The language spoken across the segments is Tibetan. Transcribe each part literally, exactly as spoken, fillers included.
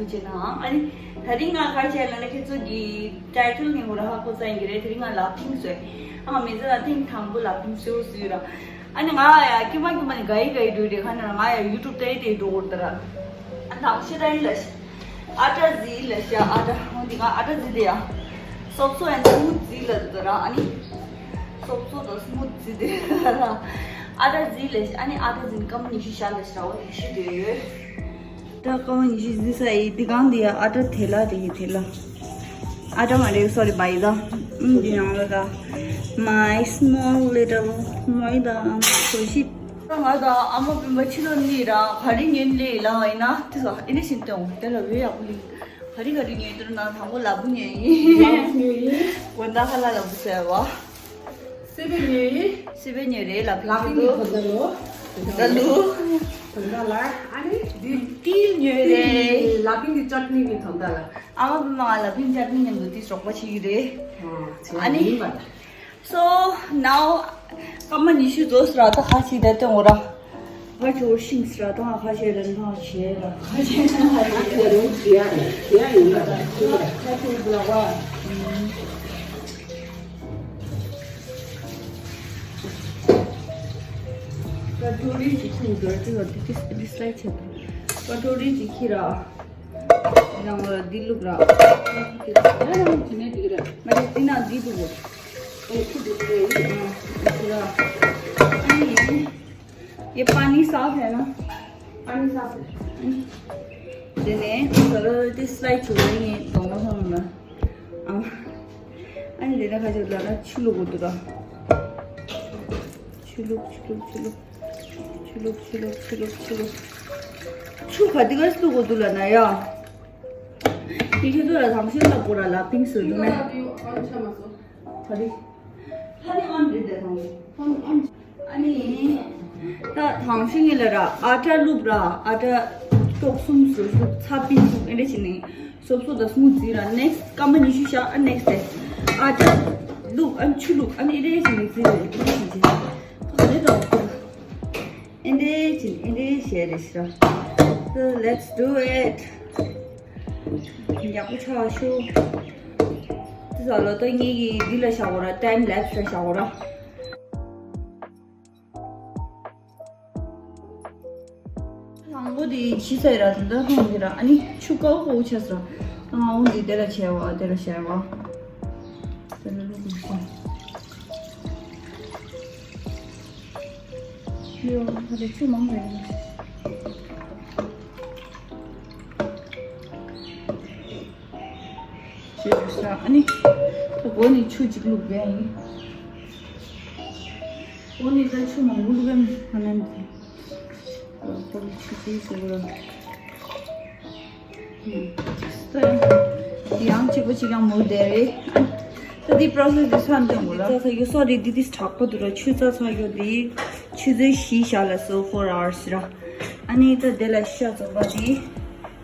བྱས་ནའང་ཨ་ནི་ད་རིང་ང་ག་རེ་བྱས་ལབ་ན་ཁྱེད་ཚོ་གི་ཊའི་ཊལ་ནས་འོ་ར་ཧ་གོ་ཚར་ཡིན་གྱི་རེད། དེ་རིང་ང་ལ་ཕིང་བཟོས། ཨ་མི་ཚེ་ལ་ཐེངས་དང་པོ་ལ་ཕིང་བཟོས་བཟོས་ར། ཨ་ནི་ང་ཡ་ཀྱེ་མ་ཀྱེ་མ་ནི་ག་ཡི་ག་ཡི་འགྲོ་རེད། ཁ་ན་ང་ཡ་ཡུ་ཊུབ་ལྟ་ཡི་ལྟ་ཡི་འགྲོ་གོ་ར། ཨ་དང་ཤེ་ར་ཡི་ལ་ཤ་ཨ་ཏྲ་ཟི་ལ་ཤ་ཨ་ཏྲ་འོ་འདི་ང་ཨ་ཏྲ་ཟི་དེ་ཡ། སོབ་སོ་ཨེན་སི་མུ་ཐི་ཟི་ལ་ཟེར་ར། ཨ་ནི་སོབ་སོ་དང་སི་མུ་ཐི་ཟི་དེ་ར། ཨ་ཏྲ་ཟི་ལ་ཤ་ཨ་ནི་ཨ་ཏྲ་ཟི་ནི་སྐར་མ་ཉི་ཤུ་ཤར་ལ་ཤ་འོ་ཉི་ཤུ་དེ་ཡོད། ད་སྐར་མ་ཉི་ཤུ་ཟིན་ས་ཡི་འདི་གང་འདི་ཡ་ཨ་ཏྲ་ཐེ་ལ་རེད། ཐེ་ལ་ཨ་ཏྲ་མ་རེད། སོ་རི་མའི་དཱ། ཨུམ་འདི་ནང་ལ་ད་མའི་སི་མོལ་ལི་ཊལ་མའི་དཱ་ཨམ་སོ་ཤི། ང་དང་ཨ་མ་སྤུན་པ་ཕྱི་ལོགས་ནས་ར་ག་རེ་ཉོས་ལེ་ལ་ཡིན་ན་དེ་ཚོ་ཨེ་ནས་ཤིན་ཏོང་དེ་ལ་བེ་ཡག་པོ་ལི། ག་རེ་ག་རེ་ཉོས་དུར་ན་དང་པོ་ལ་བུ་ཉོས་ཡིན། དགོན་ད་ཁ་ལ་ལ་བུ་ཟེར་བ། སི་པན་ཉོས་ཡིན། སི་པན་ཉོས་རེད། ལ་ལ་ཕིང་གི་དོན་དག་ལོ། དོན་དག་ལུ། དོན་དག་ལ་ཨ་ནི་འདི་ཏིལ་ཉོས་རེད། ལ་ཕིང་གི་ཅོ་ཊི་ནི་གི་དོན་དག་ལ། ཨ་མ་བུ་མ་ལ་ཕིང་ཅོ་ཊི་ནི་ཉམས་དུ་དེ་སོགས་པ་ཞིག་རེད། ཨ་ནི། So now སྐར་མ་ཉི་ཤུ་རྫོགས་སོང་ར། ད་ཁ་ཅིག་བསྡད་དེ་འོ་ར། ང་ཅོ་ཤིང་སི་ར་ད་ང་ཁ་ཤས་ར་ང་ཤེས་ར་ཁ་ཤས་ང་ཁ་ཤས་ར་ཁ་ཤས་ཡིན་ར་ཁ་ཤས་ར་བ། ཀ་ཊོ་རི་ཅིག་ཁུར་འདོར་ཅིག་ལ་ཏི་ཏི་སི་ལའི་ཆེད་དུ་ཀ་ཊོ་རི་ཅིག་ཁྱེར་ར། རང་ལ་འདི་བླུགས་ར། ང་རང་གི་ནས་འདི་ར། ང་རེ་འདི་ན་འདི་འདུག་གོ། ཨེ་ཁུ་འདི་རེད། ཨ་ནི། ये पानी साफ है ना? पानी साफ है। དེ་ནས་ད་ལོ་དེ་སི་ལའི་ཆུ་ལ་ངས་གདོང་ལ་ཧོང་ལ། ཨ་ཨ་ནི་དེ་ནས་ཁ་ཆུ་ལ་ན་ཆུ་བླུགས་དགོས་འདུག་ར། ཆུ་བླུགས་ཆུ་བླུགས་ཆུ་བླུགས། ཆུ་བླུགས་ཆུ་བླུགས་ཆུ་བླུགས་ཆུ་བླུགས། ཆུ་ག་དེ་ག་བླུགས་དགོས་འདུག་ལབ་ན་ཡ། དེ་ཁྱེད་ཚོ་ལ་དང་ཤེས་ལ་པོ་ར་ལ་ཕིང་སུ་འདུག་ནས། ག་རེ། ཨ་ནི་ཨོན་རེད་དེ་དང་། ཨོན་ཨོན། ཨ་ནི། ད་དང་ཤེས་ངེས་ལ་ར་ཨ་ཏྲ་བླུགས་ར། ཨ་ཏྲ་ཏོག་གསུམ་སུ་བླུགས་ཚ་པིན་བླུགས་ཨེ་འདྲ་བྱས་ནས་སོབ་སོ་དང་སི་མུ་ཐི་ཟི་ར། ནེག་སི་སྐར་མ་ཉི་ཤུ་ཤར། ཨ་ནེག་སི་དེ་ཨ་ཏྲ་བླུགས། ཨ་ཆུ་བླུགས། ཨ་ནི་ཨེ་འདྲ་བྱས་ནས་ཟི་རེད། ཨེ་འདྲ་བྱས་ནས་ཨེ་འདྲ་བྱས་ཨེ་འདྲ་བྱས་རེད་ཤག So let's do it. ཡག་པོ་ཆགས་ཤོག་དེ་ཚོ་ལོ་ད་ངེད་ཀྱིས་འདི་ལ་བཞག་གོ་ར། ཊའིམ་ལེབ་སི་ལ་བཞག་གོ་ར། དང་པོ་དེ་ཕྱི་ཚེ་ར་དེ་འདྲ་ཧོང་གི་ར། ཨ་ནི་ཆུ་ཀའོ་ཀའོ་ཆེ་སོ། ཨ་འོ་འདི་དེ་ལ་བྱས་བ། དེ་ལ་བྱས་བ། དེ་ལ་བླུགས་དགོས་སོ། ཡོ་ད་དེ་ཆུ་མང་རེད། ཞེས་བྱ། ཨ་ནི་ད་འགོ་ནས་ཆུ་གཅིག་བླུགས་པ་ཡིན། འགོ་ནས་ད་ཆུ་མང་པོ་བླུགས་པ་ཡིན། ཨ་ནི་འགོ་ནས་ཆུ་གཅིག་བླུགས་པ། ཡང་གཅིག་པ་གཅིག་ཡང་མོལ་བསྡད་རེད། ད་འདི་པྲོ་སེ་སི་འདི་ཚར་འདོན་དགོས་ལ། ཚ་ཚ་ཡོད་སོ་རེད། འདི་འདི་དྲག་པོ་འདུག་ར། ཆུ་ཚ་ཚ་ཡོད་འདི། ཆུ་ཚོད་བཞི་ཞག་ལ་སོ་ཕོར་ཨ་ཝར་སི་ར། ཨ་ནི་ད་དེ་ལ་ཤ་བཙོག་པ་འདི།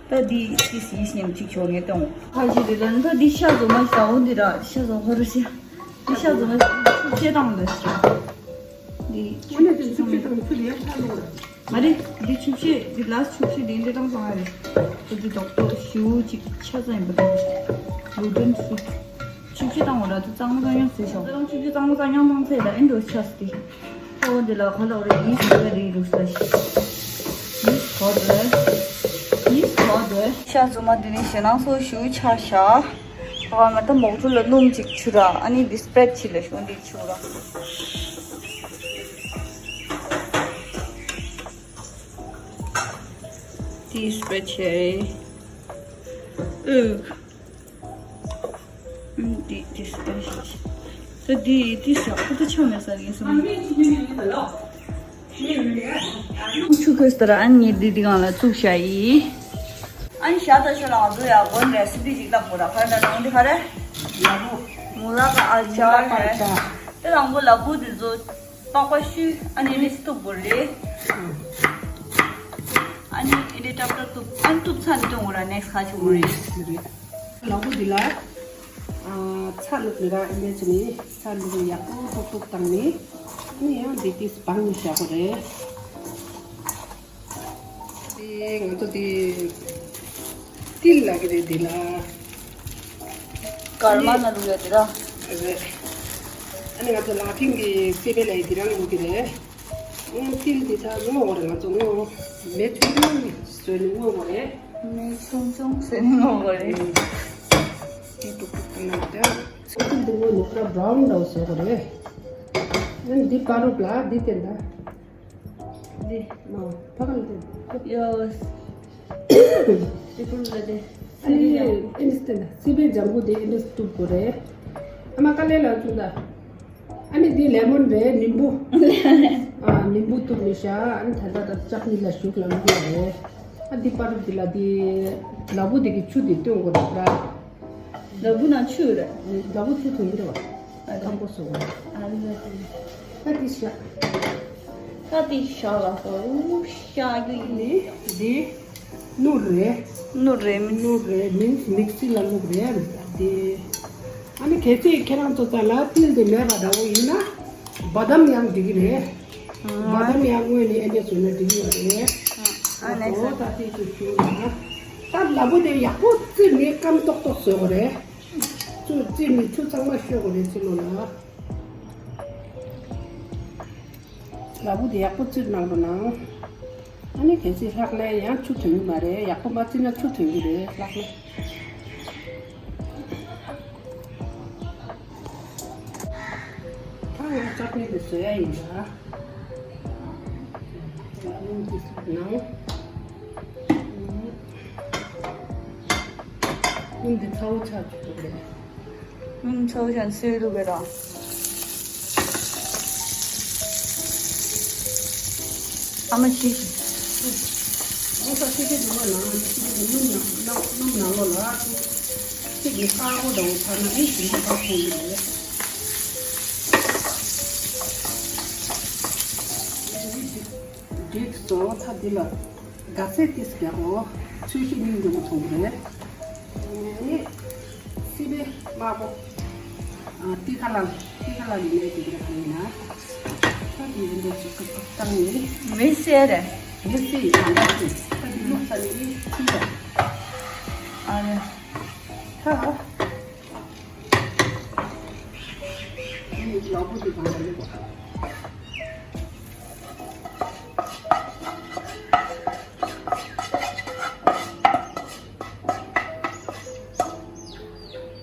ད་འདི་ཏི་སི་ཡིས་ཉམས་གཅིག་ཆོག་ངེས་གཏོང་། ཁ་ཤས་དེ་ལ་ནི་ད་འདི་ཤ་བཙོག་མ་ཞིག་ཨོ་འདི་ར་ཤ་བཙོག་ཧོ་རུ་ཤ། འདི་ཤ་བཙོག་མ་ཤིག་ཆུ་ཕྱེ་བཏང་འདི་ཤ། འདི་ཆུ་ཆུ་ཆུ་ཆུ་ཆུ་ལེ་ཤ་ལོ། མ་རེད། འདི་ཆུ་ཕྱེ་འདི་ལ་ཆུ་ཕྱེ་འདི་འདི་བཏང་སོང་ཨ་རེད། ད་འདི་རྡོག་རྡོག་ཞུ་གཅིག་ཆ་ཚང་ཡིན་པ་དང་། ལུ་དོན་ཆུ། ཆུ་ཕྱེ་བཏང་བ་ར་དུ་གཙང་མ་གཙང་ཉམས་ཟེར་ཤོག་ད་ཆུ་ཕྱེ་གཙང་མ་གཙང་ཉམས་བཏང་ཚེ་ད་ཨེ་འགྲོ་ཆ་སི་ཏི། ཨོ་འདི་ལ་ཁ་ལོག་རེ་ཡིས་ཟེར་རེ་རུ་ས་ཤི། ཡིས་གོ་དོ། ཡིས་གོ་དོ། ཤ་བཙོག་མ་འདི་ནི་ཞེ་ནང་སོ་ཞུ་ཆ་ཤ། ཨ་ང་ད་མོག་ཆུ་ལ་སྣུམ་ཅིག་ཆུ་ར། ཨ་ནི་འདི་སི་པྲེ་ཌི་ཆི་ལ་ཤོག་འདི་ཆུ་ར། འདི་སི་པྲེ་ཌི་ཆི་རེད། ཨུ། འདི་འདི་སི་པྲེ་ཌི་ཆི། ད་འདི་འདི་ས་ཁོ་ད་ཆ་མེད་ས་རེད་སམ། ཆུ་ཁོས་ལྟར་ཨ་ནི་འདི་འདི་སྒང་ལ་བཙུགས་བཞག་ཡིན། ཨ་ནི་ཞག་ད་ཤོ་ལང་དུ་ཡ་གོན་རེ་སི་པི་ཅིག་ལབ་དགོས་ར། ཁ་ད་ནང་འདི་ཁ་རེ། ལ་བུ། མུ་ལ་ཀ་ཨ་ཅར་རེ། དེ་རང་གོ་ལ་བུ་འདི་ཚོ་པགས་པ་བཤུས། ཨ་ནི་ནི་སི་ཐུབ་དགོས་རེད། ཨ་ནི་ཨེ་འདྲེ་ཏབ་ཏབ་ཐུབ། ཨ་ནི་ཐུབ་ཚ་ནི་གཏོང་དགོས་ར། ནེག་སི་ཁ་ཆུ་དགོས་རེད། ལ་བུ་འདི་ལ། ཨ་ཚ་ལུག་ནི་ར་ཨེ་འདྲེ་ཅི་ནི་ཚ་ལུག་ནི་ཡག་པོ་ཐུག་ཐུག་བཏང་ནི། ཨ་ནི་ཡང་འདི་ཏིས་བང་ནི་བཞག་དགོས་རེད། དེ་ང་ཚོ་དེ་ ཏིལ་ལབ་ཀྱི་རེད་འདི་ལ། སྐར་མ་ན་ལུག་ཡ་དེ་ར། རེད། ཨ་ནི་ང་ཚོ་ལག་ཕིང་གི་སི་པན་ལབ་ཡ་དེ་རང་ལུག་གི་རེད། ཨང་ཏིལ་དེ་ཚ་སྔོ་བ་རེད། ང་ཚོ་སྔོ་མེ་ཆུང་ཆུང་བཟོས་ནས་སྔོ་བ་རེད། མེ་ཆུང་ཆུང་བཟོས་ནས་སྔོ་བ་རེད། ཏིལ་ཏུག་ཏུག་གནང་དང་། ཚོད་ཏིལ་དེ་སྔོ་ནུ་ཁ་བྷ་རའུན་འདྲ་བོ་བཟོས་པ་རེད། ཨ་ནི་འདི་པ་རུག་ལ་འདི་དེ་འདྲ། འདི། མ་ཕ་ག་ལ་དེ། ཡོ། སི་པུན་ལ་དེ། ཨ་ནི་ཨིན་སི་ཏན་སི་པན་ལྗང་གུ་དེ་ཨིན་སི་བཏུབ་དགོས་རེད། ཨ་མ་དཀའ་ལས་ལ་བཙུགས་ད། ཨ་ནི་འདི་ལེ་མོན་རེད། ནིམ་བུ། ཨ་ནིམ་བུ་བཏུབ་ནི་ཤ། ཨ་ནི་ད་ལྟ་ད་ཅག་ནི་ལ་ཞུགས་ལ་མི་དགོས་རེད། ཨ་འདི་པར་འདི་ལ་འདི་ལ་བུ་དེ་གི་ཆུ་དེ་བཏོན་དགོས་རེད་ད། ལ་བུ་ན་ཆུ་རེད། ལ་བུ་ཆུ་ཐོན་གྱི་རེད་བ། ཨ་རེད། ཁམ་པོ་སོ་བ། ཨ་རེད་རེད། ད་འདི་ཤ། ད་འདི་ཤ་ལ་སོ་ཤ་གི་ནི་འདི། ནོར་རེད། ནོར་རེད་མི། ནོར་རེད་མི། མིག་སི་ལ་བླུགས་རེད་དེ། ཨ་ནི་གལ་སྲིད་ཁྱེད་རང་ཚོ་ད་ལ་ཏིལ་དེ་མེད་པ་འདྲ་བོ་ཡིན་ན། བ་དམ་ཡང་འགྲིག་གི་རེད། བ་དམ་ཡང་དངོས་ནས་ཨེ་འདྲས་བཟོས་ན་འགྲིག་གི་ཡོད་རེད། ཨ་ནི་ཨོ་ད་ཏིལ་དུ་བྱུང་ན། ད་ལ་བུ་དེ་ཡག་པོ་བཙིར་ནས་སྐམ་ཏོག་ཏོག་བཟོ་དགོས་རེད། ཚུར་བཙིར་ནས་ཆུ་ཚང་མ་བཤོ་དགོས་རེད་ཕྱི་ལོགས་ལ། ལ་བུ་དེ་ཡག་པོ་བཙིར་གནང་རོགས་གནང་། ཨ་ནི་གལ་སྲིད་ལྷག་ལས་ཡང་ཆུ་ཐོན་གྱི་མ་རེད། ཡག་པོ་མ་བཙིར་ན་ཆུ་ཐོན་གྱི་རེད་ལྷག་ལས། ད་ང་ཅག་ནི་དེ་བཟོ་ཡ་ཡིན་ད། ཡང་སྣུམ་དེ་བླུགས་གནང་། སྣུམ་དེ་ཚ་བོ་ཆགས་བཅུག་དགོས་རེད། ཨུམ། ཚོགས་ཞན་སུའི་ལུག་གི་ར། ཨ་མ་ཤི་ཤི། ཨོ་ས་ཤི་ཤི་འགྲོ་བ་ལ་ཤི་ཤི་སྣུམ་ནང་སྣུམ་སྣུམ་ནང་ལོགས་ལ་ཤི་ཤི་གི་དཀར་པོ་འདྲ་བོ་ཚར་ན་ཨེ་ཞིམ་པོ་ཕར་ཐོན་གི་རེད། འགྲིག་སོང་། ད་འདི་ལ་ག་ཚད་ཏིས་རྒྱག་གོ། ཚོས་གཞི་སྙིང་རྗེ་མོ་ཐོང་གི་རེད། ཨེ། སི་པན་དམར་པོ། ཨ་ཏི་ཁ་ལ་ཏི་ཁ་ལ་ཡིན་ནའི་དེ་འདྲ་ག་ཡིན་ན། ད་དེ་རིན་པོ་ཆེ་ཁ་ཁ་བཏང་ནས། མི་སེར་རེད། མི་སེར་ཡིན་ན་ད་དེ་ད་དེ་བླུགས་ཚར་ནས་ཨེ་ཕྱིན་པ། ཨ་རེད། ད་ཨེ་ལག་པ་དེ་གང་ལ་ཡོད་པ།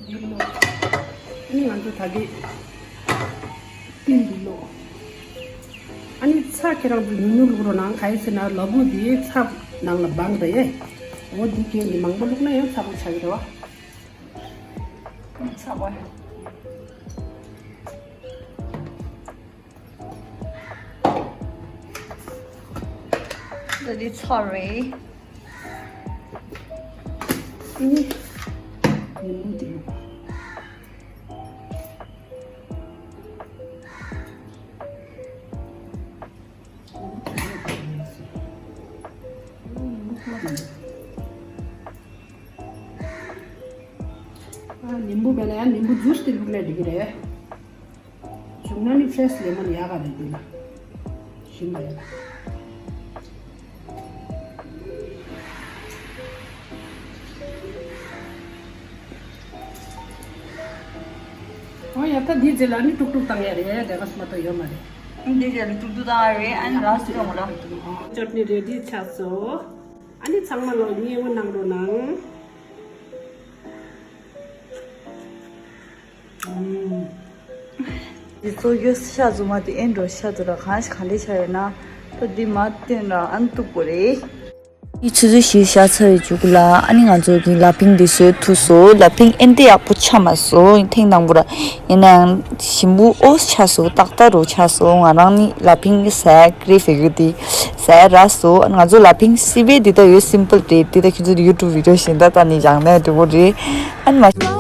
འདི་ལོ། ཨ་ནི་ང་ཚོ་ད་གི་ཏིལ་འདི་ལོ། ཨ་ནི་ཚྭ་ཁྱེད་རང་ཚོ་ཉུང་ཉུང་བླུགས་རོགས་གནང་། ག་ཡིན་ཟེར་ན་ལ་བུ་འདི་ཚྭ་ནང་ལ་སྦང་རེད། འོ་འདི་གས་འདི་མང་པོ་བླུགས་ན་ཡང་ཚྭ་པོ་ཆགས་ཀྱི་རེད་བ། ཚྭ་པོ། འདི་འདི་ཚར་རེད། ཨ་ནི་ཉིན་མོ་འདི། ཨ་ནིམ་བུ་མེད་ན་ཡང་ནིམ་བུ་ཇུས་དེ་བླུགས་ན་འགྲིག་གི་རེད། བྱུང་ན་ནི་ཕྲེས་ལེ་མོན་ཡག་ག་རེད་འདི་ལ། ཞིམ་པ་ཡོད། ཨོ་ཡ་ད་འདི་རྗེས་ལ་ནི་དཀྲུག་དཀྲུག་བཏང་ཡ་རེད། ལས་ཀ་སུ་མ་གཏོགས་ཡོད་མ་རེད། འདི་རྗེས་ལ་དཀྲུག་དཀྲུག་བཏང་ཡ་རེད། ཨ་ནི་ར་སུ་ཡོང་ར། ཅོ་ཊི་ནི་རེ་ཌི་ཆགས་སོང་། ཨ་ནི་ཚང་མ་ལོ་མཉེས་པོ་གནང་རོགས་གནང་། འདི་ཚོ་ཡོད་ཤ་ཟུ་མ་དེ་ཨེ་འགྲོ་ཤ་ཟུ་ར་གང་ཞིག་ག་འདྲས་ཆ་ཡོད་ན། ད་འདི་མ་བསྟན་ར་ཨན་ཏུ་པོ་རེད། འདི་ཆུ་ཚོད་བཞི་བཞག་ཚར་བའི་མཇུག་ལ་ཨ་ནི་ང་ཚོ་གི་ལ་ཕིང་འདི་བཟོས་ཐུབ་སོང་། ལ་ཕིང་ཨེ་འདི་ཡག་པོ་ཆགས་མ་སོང་ཐེངས་དང་པོ་ར། ཡིན་ནའང་ཞིམ་པོ་ཨོ་ཆགས་སོང་། ཏག་ཏག་རུ་ཆགས་སོང་། ང་རང་ནི་ལ་ཕིང་གི་ཟས་ཀི་རེ་ཧྥེ་གི་དེ་ཟས་རག་སོང་། ང་ཚོ་ལ་ཕིང་སི་པན་འདི་ད་ཡོད་སིམ་པལ་རེད། འདི་ད་ཁྱོད་ཚོ་ཡུ་ཊུབ་བི་ཌི་ཡོ་བཞིན་ད་ད་ནི་བཞག་ནས་འགྲོ་གི་རེད། ཨ་ནི་མ།